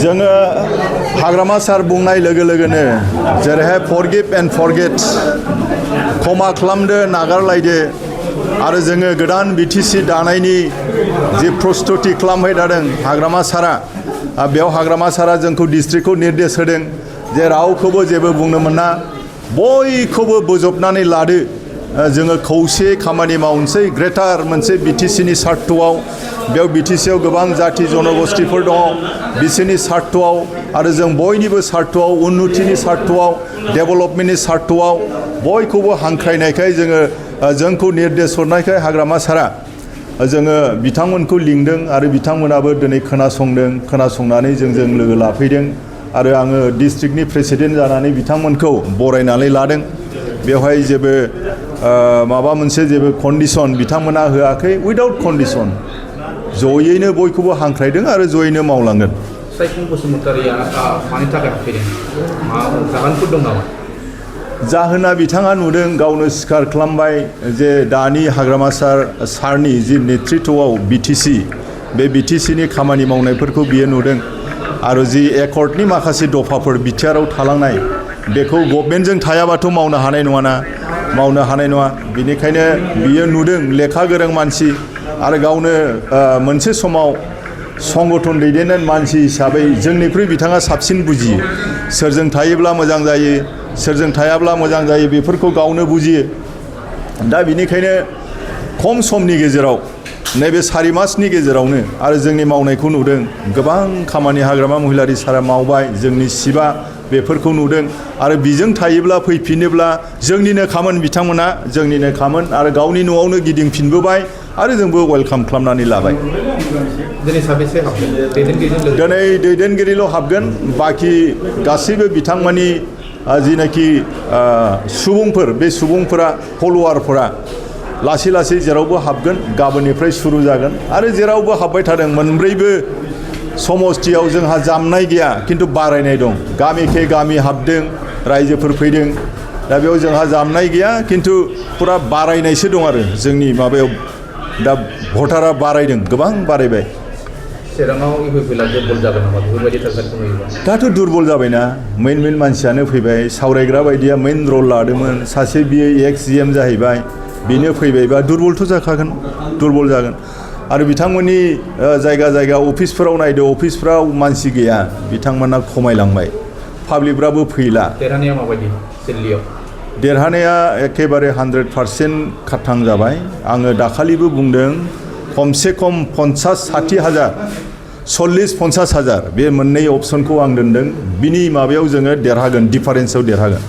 जोङो हाग्रामा सार बुंनाय लोगो लोगोनो जेरैहाय फरगिभ एन्ड फरगेट क्षमा खालामदो नागारलायदो आरो जोङो गोदान बिटिसि दानायनि जि प्रस्तुति खालामबाय थादों हाग्रामा सारा बेयाव हाग्रामा सारा जोंखौ डिस्ट्रिक्टखौ निर्देश होदों जे रावखौबो जेबो बुंनो मोना बयखौबो बोजबनानै लादो जोङो खौसे खामानि मावनोसै ग्रेटार मोनसे बिटिसिनि सार्थआव बेयाव बिटिसिआव गोबां जाति जनगोष्ठीफोर दङ बिसोरनि सार्थआव आरो जों बयनिबो सार्थआव उन्नतिनि सार्थआव डेभेलपमेन्टनि सार्थआव बयखौबो हांख्रायनायखाय जोंखौ निर्देश हरनायखाय हाग्रामा सारा जोङो बिथांमोनखौ लिंदों आरो बिथांमोनाबो दिनै खोनासंनानै जोंजों लोगो लाफैदों आरो आङो डिस्ट्रिक्टनि प्रेसिडेन्ट जानानै बिथांमोनखौ बरायनानै लादों बेवहाय जेबो माबा मोनसे जेबो कन्डिशन बिथांमोना होआखै उइदाउट कन्डिशन जयैनो बयखौबो हांख्रायदों आरो जयैनो मावलांगोन साइखुं बसुमतारिया मानि थाखाय हाबफैदों मा जाहोनफोर दं नामा जाहोना बिथाङा नुदों गावनो स्वीकार खालामबाय जे दानि हाग्रामा सारनि जि नेतृत्वआव बिटिसि बे बिटिसिनि खामानि मावनायफोरखौ बियो नुदों आरो जि एकर्डनि माखासे दफाफोर बिटिआरआव थालांनाय बेखौ गभर्नमेन्टजों थायाबाथ' मावनो हानाय नङा बेनिखायनो बियो नुदों लेखा गोरों मानसि आरो गावनो मोनसे समाव संगठन दैदेननाय मानसि हिसाबै जोंनिख्रुइ बिथाङा साबसिन बुजियो सोरजों थायोब्ला मोजां जायो सोरजों थायाब्ला मोजां जायो बेफोरखौ गावनो बुजियो दा बिनिखायनो खम समनि गेजेराव नैबे 4 मासनि गेजेरावनो आरो जोंनि मावनायखौ नुदों गोबां खामानि हाग्रामा महिलारि सारा मावबाय जोंनि सिबा बेफोरखौ नुदों आरो बिजों थायोब्ला फैफिनोब्ला जोंनिनो खामोन बिथांमोना जोंनिनो खामोन आरो गावनि न'आवनो गिदिंफिनबोबाय आरो जोंबो वेलकाम खालामनानै लाबाय दिनै दैदेनगिरिल' हाबगोन बाखि गासैबो बिथांमोननि जिनाखि सुबुंफोर बे सुबुंफोरा फल'वारफोरा लासै लासै जेरावबो हाबगोन गाबोननिफ्राय सुरु जागोन आरो जेरावबो हाबबाय थादों मोनब्रैबो समस्थियाव जोंहा जामनाय गैया खिन्थु बारायनाय दं गामिखे गामि हाबदों रायजोफोर फैदों दा बेयाव जोंहा जामनाय गैया खिन्थु फुरा बारायनायसो दं आरो जोंनि माबायाव दा भटारा बारायदों गोबां बारायबाय चिराङाव फैला दुर्बल जागोन नामा बेफोरबायदि थासारिखौ नुयोबा दाथ' दुर्बल जाबायना मेन मानसियानो फैबाय सावरायग्रा बायदिया मेन रल लादोंमोन सासे बियो एक्स GM जाहैबाय बेनो फैबायबा दुर्बलथ' जाखागोन दुर्बल जागोन आरो बिथांमोननि जायगा अफिसफोराव नायदो अफिसफ्राव मानसि गैया बिथांमोना खमायलांबाय पाब्लिकफ्राबो फैला देरहानाया माबायदि दिल्लीयाव देरहानाया एखेबारे 100% खाथां जाबाय आङो दाखालिबो बुंदों खमसे खम 50-60 हाजार 40-50 हाजार बे मोननै अपसनखौ आं दोनदों बिनि माबायाव जोङो देरहागोन डिफारेन्सआव देरहागोन